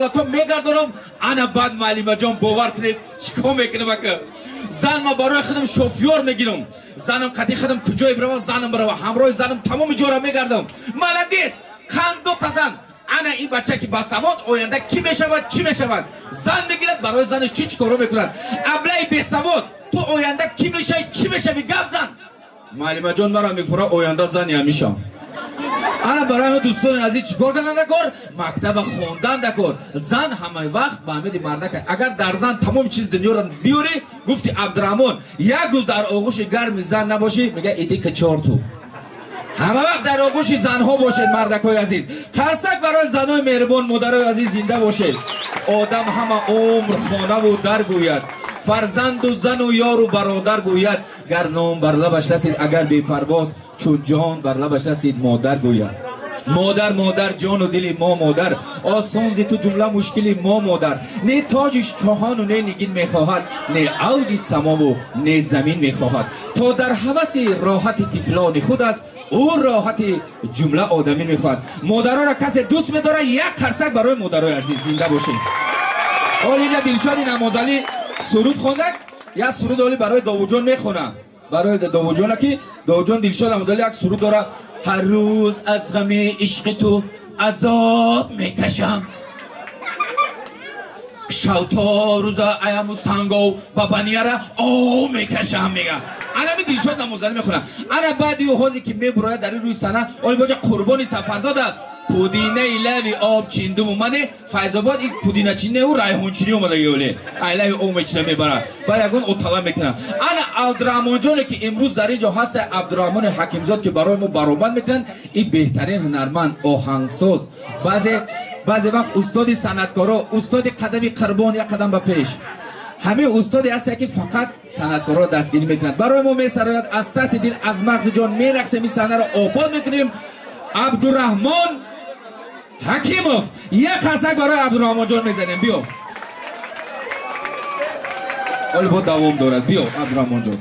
Давлатҳо мегардонам. Ана баъд, муаллимаҷон, бовар кунед, чӣ кор мекунам, ака? Зан ма барои худам шофёр мегирам. Занам қати худам куҷое бирава, занам бирава, ҳамроҳи занам тамоми ҷора мегардам. Молодец, қанд дута зан. Ана ин бача ки басавод, оянда кӣ мешавад, чӣ мешавад? Зан мегирад, барои занаш чӣ чӣ коро мекунад? Аблаи бесавод, ту оянда кӣ мешавӣ, чӣ мешавӣ, гап зан. Муаллимаҷон, мара мефура, оянда зани ҳамишам. Ана барои дӯстони азиз, чӣ кор кардан дакор? Мактаба хондан дакор. Зан ҳама вақт ба амиди мардак. Агар дар зан тамоми чизи дунёро биёрӣ, гуфти Абдураҳмон, як рӯз дар оғӯши гарми зан набошӣ, мега: «Иди к чёрту». Ҳама вақт дар оғӯши занҳо бошед, мардакҳои азиз. Қарсак барои занои меҳрубон, модарои азиз, зинда бошед. Одам ҳама умр хонаву дар гӯяд, фарзанду зану ёру бародар гӯяд, гар ном бар лабаш расид, агар бепарвоз, чун ҷон бар лабаш расид, модар гӯяд. Модар, модар, ҷону дили мо модар, осон зи ту ҷумла мушкили мо модар. Не тоҷи шоҳону не нигин мехоҳад, не авҷи самову не замин мехоҳад. То дар ҳаваси роҳати тифлони худ аст, ӯ роҳати ҷумла одамин мехоҳад. Модароро касе дӯст медорад, як қарсак барои модарои азиз, зинда бошед. Ҳол инҷа Дилшоди Намозалӣ суруд хондак, як суруд оли барои Довуҷон мехонам, барои Довуҷона, ки Довуҷон, Дилшод Намозалӣ як суруд дора: «Ҳар рӯз аз ғами ишқи ту азоб мекашам, шав то рӯза аяму сангов ба банияра ов мекашам», мега. Анами Дилшод Намозалӣ мехонам. Ана баъди ӯ ҳозе ки мебурояд дар ин рӯи саҳна, оли боҷа Қурбони Сафарзод аст. Пудинаи лави об чиндуму мане Файзобод, ин пудиначинеу райҳончинӣ омадаги, оле ай лави об мечина, мебарад, баъд ягон отала мекунад. Ана Абдураҳмонҷоне, ки имрӯз дар ин ҷо ҳаста, Абдураҳмони Ҳакимзод, ки барои мо баромад мекунанд, ин беҳтарин ҳунарманд, оҳангсоз, баъзе баъзе вақт устоди санъаткоро, устоди қадами қурбон, як қадам ба пеш. Ҳамин устоде ҳаста, ки фақат санъаткорро дастгирӣ мекунад, барои мо месарояд, аз таҳти дил, аз мағзи ҷон мерақсем, ин саҳнаро обод мекунем. Абдураҳмон Ҳакимов, як қарсак барои Абдураҳмонҷон мезанем. Биё, ҳоле бо давом дорад. Биё, Абдураҳмонҷон.